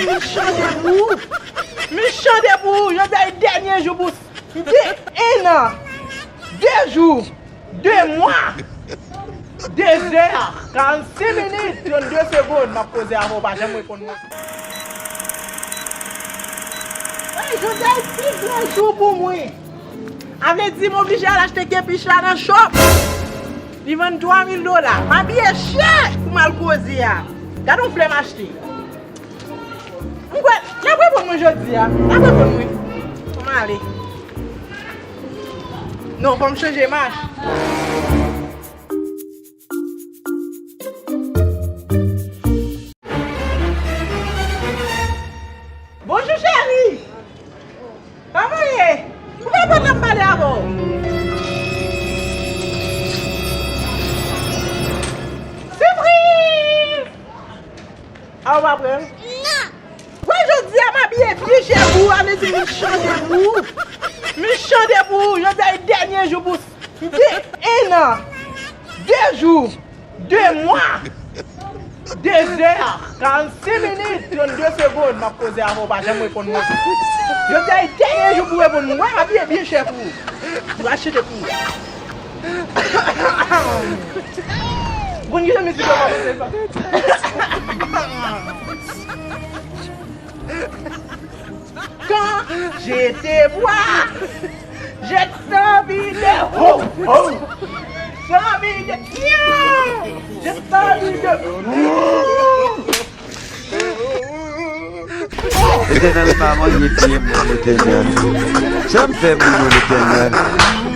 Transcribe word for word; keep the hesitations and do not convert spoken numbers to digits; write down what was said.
M chante pou ou. M chante pou ou. Jodi a e dènye jou pou m gen en an, de jou, de mwa, de zè, karannsenk minit, trannde segonn. M ap koze avè w, ou pa janm reponn mwen. Ey, jodi a e pi gran jou pou mwen. A vle di, m oblije al achte kepich la nan shop. Li vann twa mil dola. M abiye chè pou m al koze a. Gade yon flè m achte. M kwè, y ap reponn mwen jodi a. Y ap reponn mwen. Fò m ale. Non, fò m chanje mach. Bonjou, cheri. Kòman w ye? Ouvè pòt la, m pale avè w. Sipriz! A, ou pa pran l? Non. Wè, jodi a, m abiye byen chè pou ou, a vle di m chante pou ou. M chante pou ou. Jodi a e dènye jou pou m gen en an, de jou, de mwa, de zè, karannsenk minit, trannde segonn. M ap koze avè w, ou pa janm reponn mwen. Jodi a e dènye jou pou w reponn mwen. Wè, m abiye byen chè pou ou. M achte pou ou. Ou konn ki jan mizik yo kòmanse sa? Quand je te vois, j'ai envie de ho, ho. J'ai envie de miaou. J'ai envie de Letènèl pa manyen pye mwen, Letènèl. Sa m fè moun yo, Letènèl?